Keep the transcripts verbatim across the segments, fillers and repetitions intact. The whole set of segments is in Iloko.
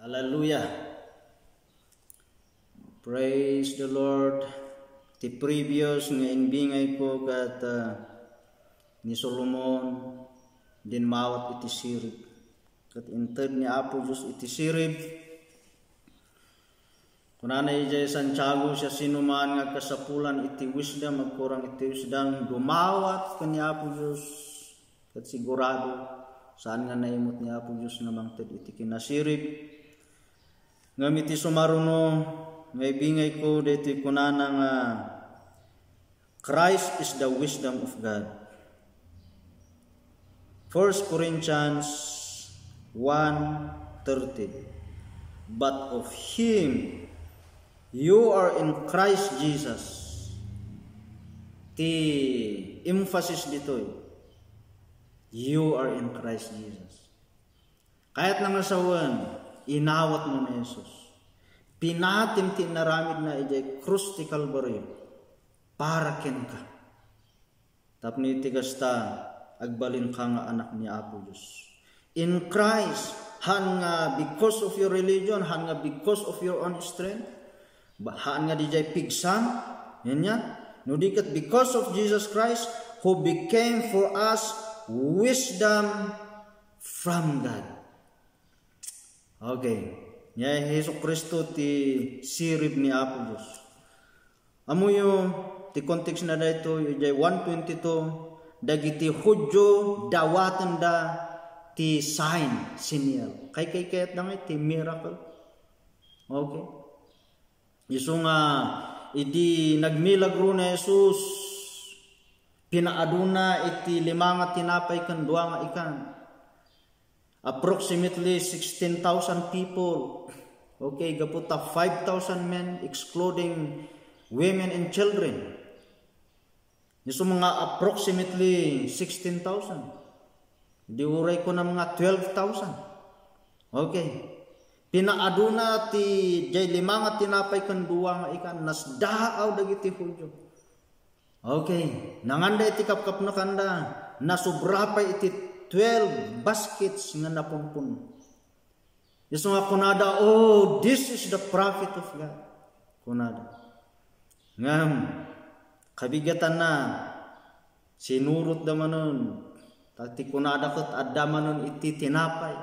Hallelujah. Praise the Lord. Ti previous nga imbingayko ket, ah, ni Solomon, dimmawat iti sirib. Ket inted ni Apo Dios iti sirib. Kunana idiay Santiago, siasinoman nga agkasapulan iti wisdom, agkurang iti wisdom, dumawat ken ni Apo Dios. Ket sigurado, saan nga naimut ni Apo Dios nga mangted iti kinasirib. Ngem iti sumaruno nga ibingayko, daytoy kunana nga, "Christ is the wisdom of God." First Corinthians one thirty, "But of him you are in Christ Jesus." Ti emphasis ditoy, "You are in Christ Jesus." Kayatna nga sawen, inawatmo ni Jesus. Pinatim ti inaramidna idiay krus ti Kalbario para kenka. Tapno iti kasta, agbalinka nga anak ni Apo Dios. In Christ, haan nga because of your religion, haan nga because of your own strength, ba-, haan nga didiay pigsam, yan yan. No di ket because of Jesus Christ, who became for us wisdom from God. Okay. Ni Jesu-Cristo ti sirib ni Apo Dios. Ammoyo, ti context na daytoy, idiay one twenty-two, dagiti Judio dawatenda ti sign, senyal. Kay, kay, kayatda nga ti miracle. Okay. Isu nga, idi nagmilagro ni Jesus, pinaaduna iti lima nga tinapay ken dua nga ikan. Approximately sixteen thousand people. Okay, gapu ta five thousand men, excluding women and children. Isu nga approximately sixteen thousand. Di uray ko na mga twelve thousand. Okay. Pinaaduna ti jay lima nga tinapay ken dua nga ikan, nasdaaw dagiti Judio. Okay. Nanganda iti kapkapnekanda, nasubra pay iti twelve baskets nga napunpun. Isu nga kunada, "Oh, this is the prophet of God," kunada. Ngem, kabigatanna, sinurotda manen. Ta ti kunada ket adda manen iti tinapay.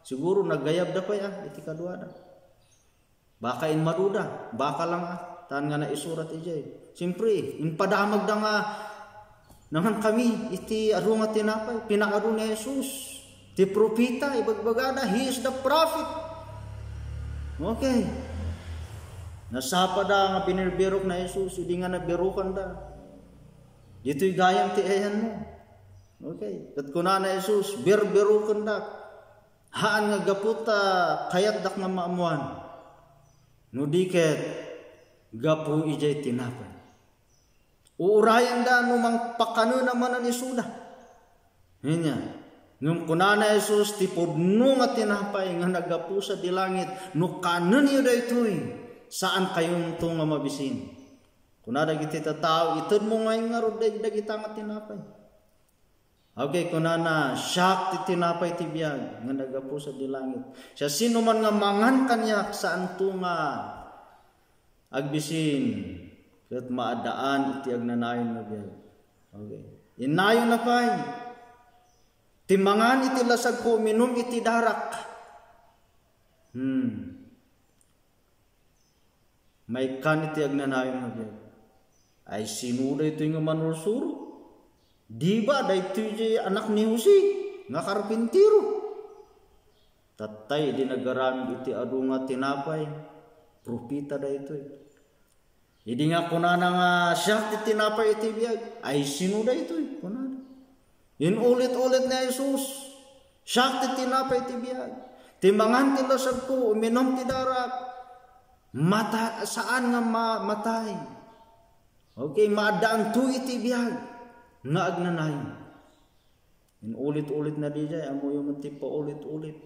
Siguro nagayabda pay, ah, iti kaduada. Baka inmaduda, baka lang, ah, taan nga naisurat idiay. Siyempre, impadamagda nga, "Nangan kami iti adu nga tinapay, pinaadu ni Jesus. Ti propeta, ibagbagada, he is the prophet." Okay. Nasapada nga binirbirok ni Jesus, idi nga nabirokanda. Ditoy gayam ti ayanmo. Okay. Ket kunana ni Jesus, "Birbirokendak. Haan nga gapu ta kayatdak nga maammoan. No di ket, gapu idiay tinapay." Uurayanda no mangpakanena manen isuda. Ania, ngem kunana ni Jesus, "Ti pudno nga tinapay nga naggapu sadi langit, no kanenyo daytoy, saankayonto nga mabisin." Kuna dagiti tattao, "Itedmo ngay ngarud dag-, dagita nga tinapay." Okay, kunana, "Siak ti tinapay ti biag nga naggapu sadi langit. Siasinoman nga mangan kaniak, saanto nga agbisin ket maaddaan iti agnanayon nga biag." Okay. Innayonna pay, "Ti mangan iti lasagko, uminum iti darak." Hmm. Maikkan iti agnanayon nga biag. Ay, sino daytoy nga manursuro? Di ba daytoy ti anak ni Jose nga karpintero? Tattay, idi nagaramid iti adu nga tinapay, propeta daytoy. Idi nga kunana nga, "Siak ti tinapay iti biag," ay, sino daytoy? Kunana. Inulit-ulit ni Jesus, "Siak ti tinapay ti biag. Ti mangan ti lasagko, uminum ti darak, mata-, saan nga ma-, matay." Okay, maaddaanto iti biag nga agnanayon. Inulit-ulit na diay, ammoyo met ti paulit-ulit.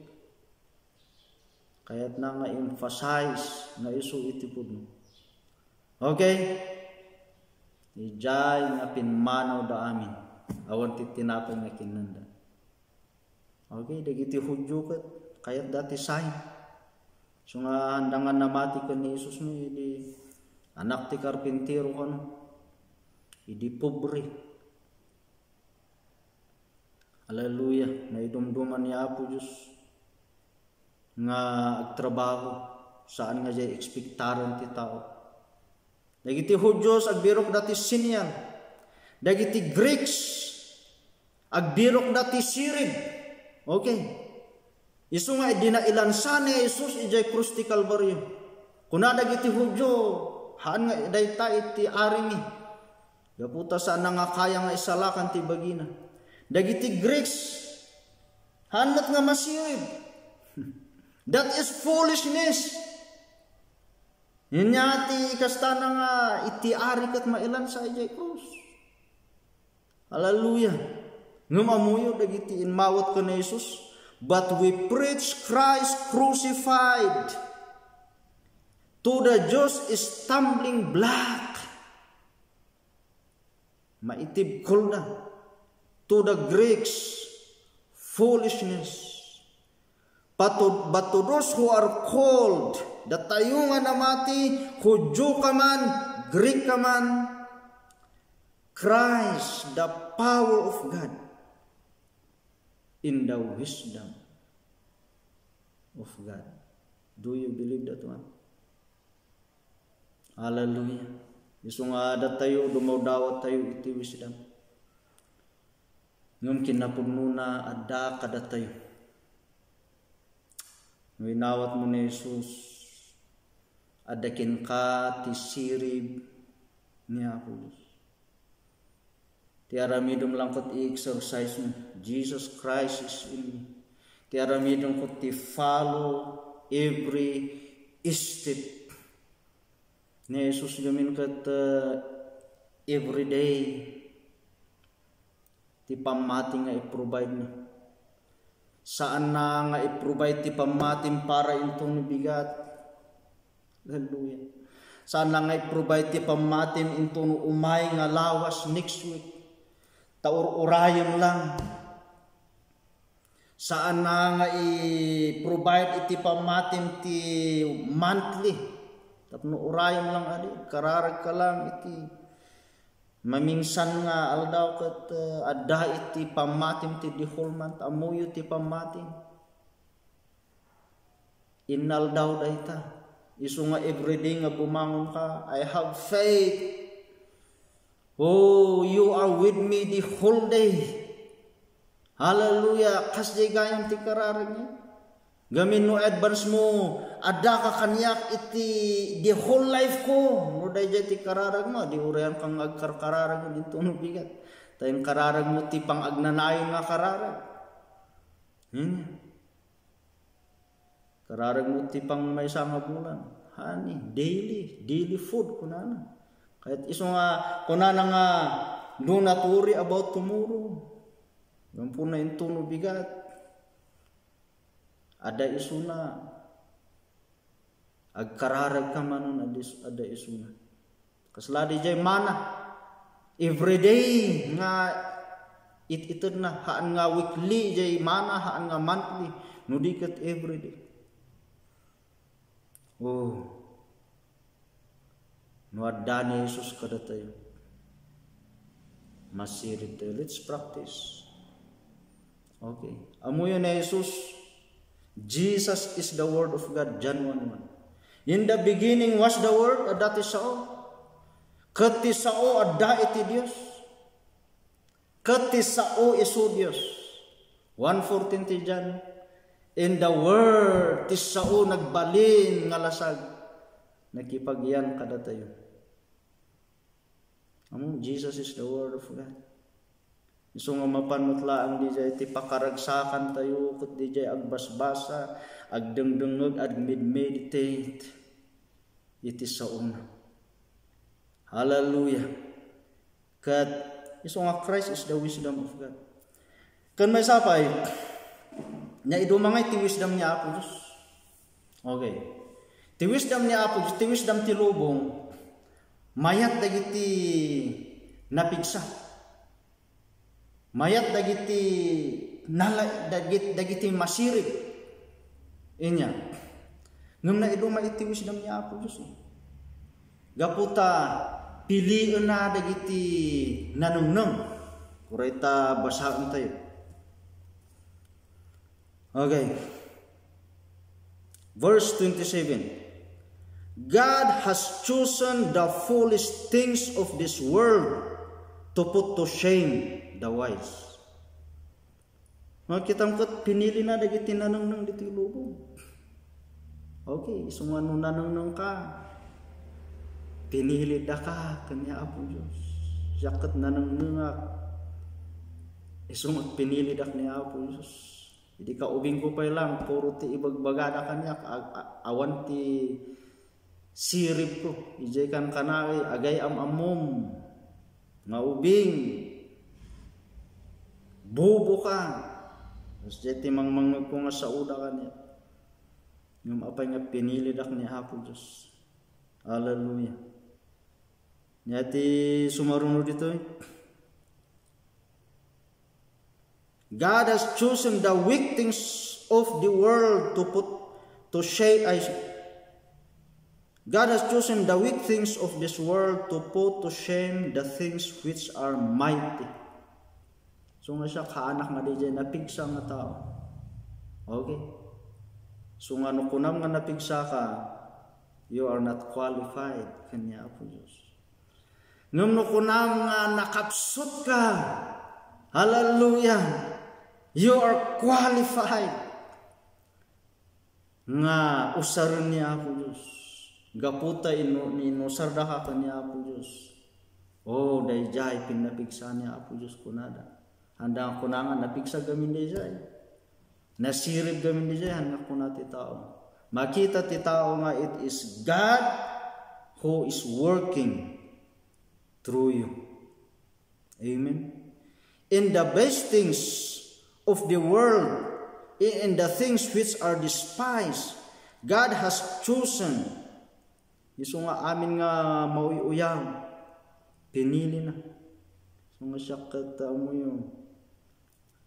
Kayatna nga emphasize nga isu iti pudno. Okay? Idiay nga pimmanawda amin. Awan ti tinapay nga kinanda. Okay, dagiti Judio ket kayatda ti sign. So nga, anda nga namati ken ni Jesus no, idi anak ti karpintero kano, idi pobre. Hallelujah. Naidumduman ni Apo Dios nga agtrabaho, saan nga diay ekspektaren ti tao. Dagiti Judios, agbirokda ti sinyal. Dagiti Greeks, agbirokda ti sirib. Okay. Isu nga idi nailansa ni Jesus idiay krus ti Kalbario, kuna dagiti Judio, "Haan nga dayta iti arimi. Gapu ta saan nga kaya nga isalakan ti bagina." Dagiti Greeks, "Haan met nga masirib. That is foolishness." Ania ti kastana nga iti ari ket mailansa idiay krus. Hallelujah. Ngem ammoyo dagiti immawat ken ni Jesus, "But we preach Christ crucified. To the Jews, a stumbling block." Maitibkolda. "To the Greeks, foolishness. But to, but to those who are called," datayo nga namati, Judio ka man, Greek ka man, "Christ, the power of God in the wisdom of God." Do you believe that one? Hallelujah. Isu nga adda tayo, dumawdawat tayo iti wisdom. Ngem kinapudnona, adda kadatayo. No inawat mo ni Jesus, adda kenka ti sirib ni Apo Dios. Ti aramidem lang ket i-exercise mo, "Jesus Christ is in me." Ti aramidem ket ti follow every step ni Jesus gamin ket, uh, everyday ti pammati nga i-provide na. Saan na nga i-provide ti pammatim para intono bigat. Hallelujah. Saan na nga i-provide ti pammatim intono umay nga lawas next week. Ta ur-urayem lang. Saan na nga i-provide iti pammatim ti monthly. Tapno urayem lang adi, kararag ka lang iti mamingsan nga aldaw ket, uh, adda iti pammatim ti the whole month. Ammoyo ti pammatim. Innaldaw dayta. Isu nga everyday nga bumangon ka, "I have faith. Oh, you are with me the whole day." Hallelujah. Kasdiay gayam ti kararagmi. Gamin no advance mo, adda ka kaniak iti the whole life ko. No daydiay ti kararagmo, di urayan kang agkarkararag intono bigat. Ta inkararagmo ti pangagnanayon nga kararag. Hmm. Kararagmo ti pangmaysa nga bulan. Honey, daily, daily food, kunana. Kayat isu nga, kunana nga, "Do not worry about tomorrow." Gampuna intono bigat. Adda isuna. Agkararag ka manen, adda is-, adda isuna. Kasla diay manna. Everyday nga it-itedna, haan nga weekly diay manna, haan nga monthly, no di ket everyday. Oh. No adda ni Jesus kadatayo, masirib tayo. Let's practice. Okay. Ammoyo ni Jesus, Jesus is the Word of God, John one one. In the beginning was the Word, adda ti Sao. Ket ti Sao adda iti Dios. Ket ti Sao isu Dios. One fourteen ti John. In the Word, ti Sao nagbalin nga lasag. Nakipagyan kadatayo. Amo, Jesus is the Word of God. Isu nga mapan met laeng diay ti pakaragsakan tayo, ket diay agbasbasa, agdengdengngeg, agmedmeditate iti saona. Hallelujah. Ket isu nga Christ is the wisdom of God. Ken maysa pay, naiduma ngay ti wisdom ni Apo Dios. Okay. Ti wisdom ni Apo Dios, ti wisdom ti lubong, mayat dagiti napigsa. Mayat dagiti nala-, dagit-, dagiti masirib. Inya. Ngem naiduma iti wisdom ni Apo Dios, eh. Gapu ta pilienna dagiti nanengneng. Uray ta basaentayo. Okay. Verse twenty-seven. God has chosen the foolish things of this world to put to shame the wise. Makitaem ket pinilina dagiti nanengneng ditoy lubong. Okay, isu nga no nanengnengka, pinilidaka ken ni Apo Dios. Siak ket nanengnengak, isu nga pinilidak ni Apo Dios. Idi kaubingko pay lang, puro ti ibagbagada kaniak, ag-, a-, awan ti siribko. Idiay kankanaek, agay-am-ammom nga ubing, buboka. Kas diay ti mangmangngegko nga saoda kaniak. Ngem apay nga pinilidak ni Apo Dios. Hallelujah. Nia ti sumaruno ditoy. God has chosen the weak things of the world to put to shame. Ay, God has chosen the weak things of this world to put to shame the things which are mighty. So nga siak, kaanak nga dijay napigsa nga tao. Okay? So nga no kunam nga napigsa ka, you are not qualified ken ni Apo Dios. Ngem no kunam nga nakapsut ka, hallelujah, you are qualified nga usaren ni Apo Dios. Gapu ta inu-, inusardaka ken ni Apo Dios. Oh, daydiay pinnapigsa ni Apo Dios, kunada. Haan nga kuna nga napigsa gamin daydiay. Nasirib gamin daydiay, haan nga kuna ti tao. Makita ti tao nga it is God who is working through you. Amen. In the base things of the world, in the things which are despised, God has chosen. Isu nga amin nga mauy-uyaw, pinili na. Isu nga siak ket, uh, amoyo,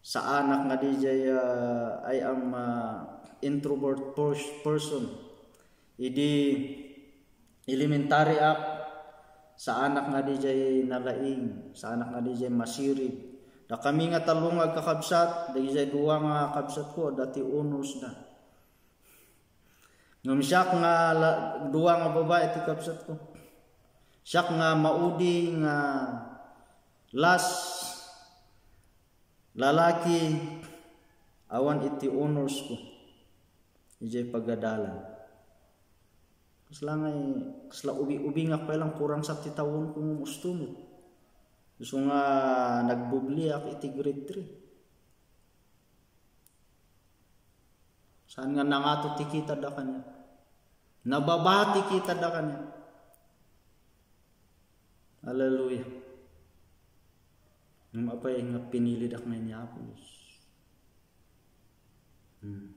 saanak nga dijay, uh, I am, uh, introvert pers-, person. Idi elementary ak, saanak nga dijay nalaing, saanak nga dijay masirib. Dakami nga tallo nga agkakabsat, dagijay dua nga kabsatko, adda ti honors da. Ngem siak nga la-, dua nga babai ti kabsatko. Siak nga maudi nga last lalaki, awan iti honorsko. Idiay pagadalan. Kasla ngay, kasla ubi-ubingak pay lang, kurang sa ti tawenko nga umustonot. Isu nga nagbubliak iti grade three. Saan nga nangato ti kitada kaniak? Nababa ti kitada kaniak. Hallelujah. Ngem apay nga pinilidak ngay ni Apo Dios? Hmm.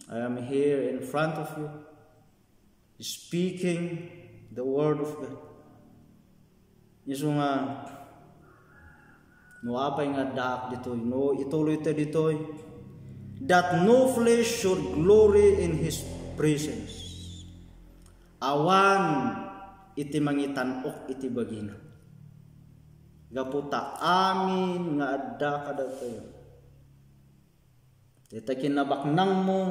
I am here in front of you, speaking the word of God. Isu nga, no apay nga addaak ditoy, no ituloy ta ditoy, that no flesh should glory in his presence. Awan iti mangitan-ok iti bagina. Gapu ta amin nga adda kadatayo. Dayta kinabaknangmo,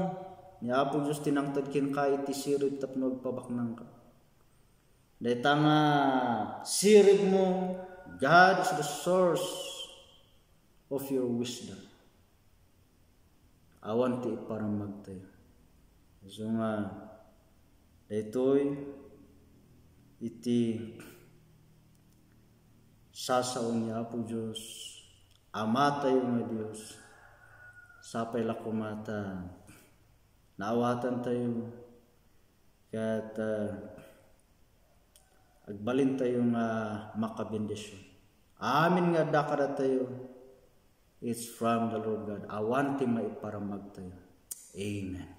ni Apo Dios ti nangted kenka iti sirib tapno agpabaknangka. Dayta nga siribmo, God is the source of your wisdom. Awan ti iparamagtayo. Isu nga, daytoy iti sasao ni Apo Dios, Amatayo nga Dios, sapay la koma ta naawatantayo ket, ah, agbalintayo nga makabendision. Amin nga adda kadatayo, it's from the Lord God. Awan ti maiparamagtayo. Amen.